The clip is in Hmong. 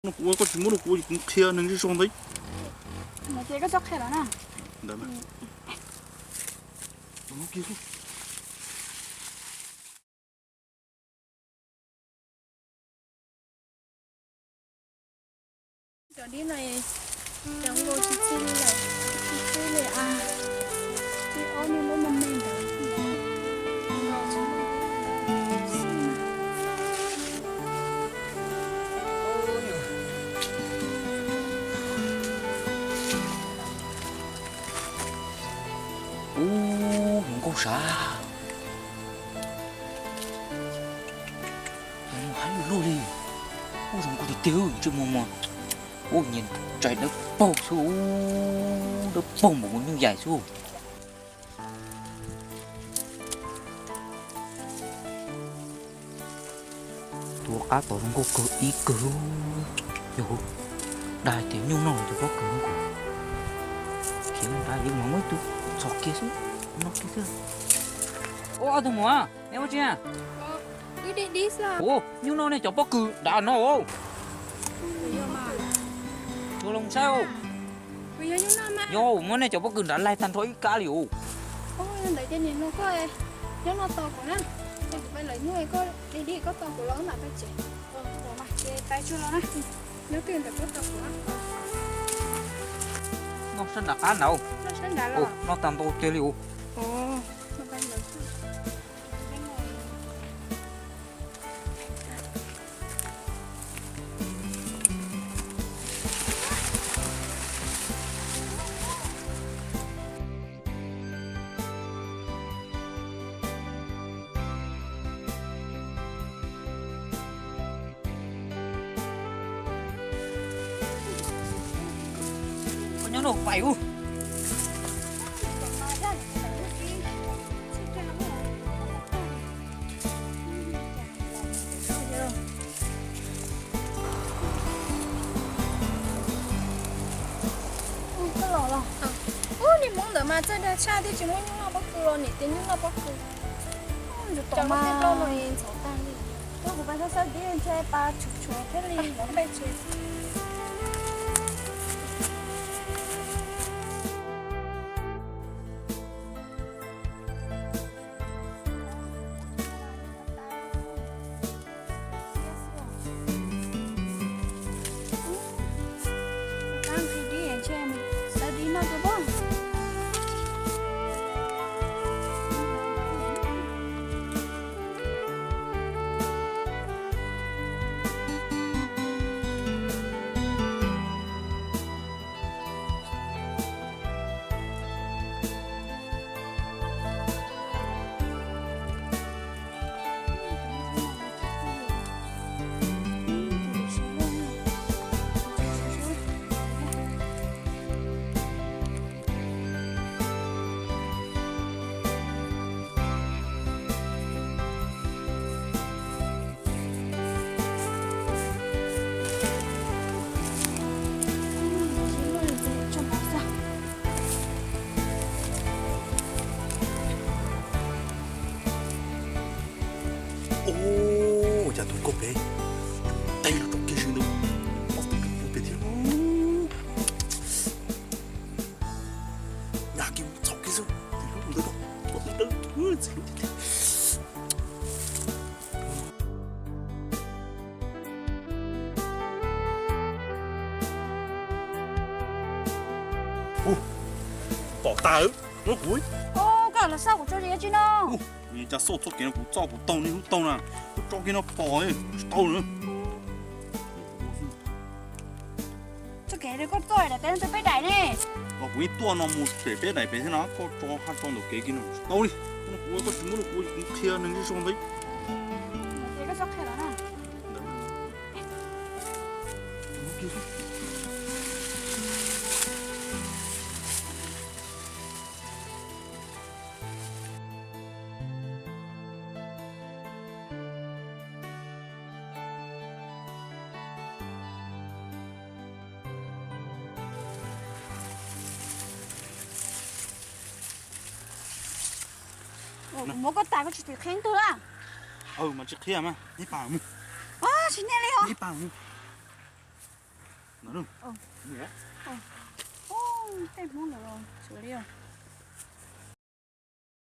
Kuv ua koj tsis muab rau kuv, kuv qhia neeg zej zog ntawd. Ntawd ces koj txhob qhia lawm na. Ntawd mas. Cov dib no cov nkaus tsis txi li lawm, tsis txi li a. Txi ob niag lub me me ntawd. Ub, hluas nkauj sav. Mus haib luaj li. Ub, zoo nkauj tiag tiag, ntsej muag mas. Ub, nyias tsaig dawb paug xwb, dawb paug npaum mus nyuj yaim xwb. Tus qab tod zoo nkauj kawg ib kawg. Yog dag tias nyuj noj los cov pob kws no kuv khiav mus dag yeej mas muaj ib tug txhos kiag xwb, noj kiag xwb. Ub, ob tug muam, neb ua tsi na? Ub, nyuj noj nej cov pob kws nrad no. Tsuas los saib. Yog muab nej cov pob kws nrad laig tag nrho ib kab li os. Ntawd ces nim no koj nyob no tos kuv na, kuv pais lawv nyuj, koj dib dib koj tos kuv los wb mam pais tsev. Nyob twg ntawm koj tos kuv. Noj sab nram qab ntawd. Noj tag ntau kiag li os. Koj nyob no pais ub. Koj los los. Ub, niag hmoob ntawd mas txawj dag tshaj thiab, tsis muab nyuj noj pob kws los nim tias nyuj noj pob kws. Ntxov tag li. Kuv pais xauj xauj dib ntshe pas tshuav tshuav thiaj li lov pej tsev. Ua cas tus nkauj pem teb los tso kiag sis ntawd, ob tug pem thiab. Nyab kiag mus txhaum kiag xwb, tus ntawd txhais lub tiag tiag. Ub, pom tag, muab kuv. Koj los xauj kuv tso zis tsi no. Ub, cas xauj txoj kev no kuv txoj kuv taug niaj hnub taug na, kuv tso kiag no pom tsis tau na. Txoj kev koj txoj daim peb txoj peb daim ne. Los kuv yeej tuaj no mus pem peb daim pem thiab no, koj tso haj tso ntawm kev kiag no tsis tau li. Kuv ua koj tsis muab rau kuv, kuv qhia neeg zej zog ntawd. Kuv muab koj tas koj tsis tim qhia ib tug lawm. Mas tsis qhia mas neb pam mus. Tsis niaj li os. Neb pam mus. Tej Hmoob ntawd los tsuav li os.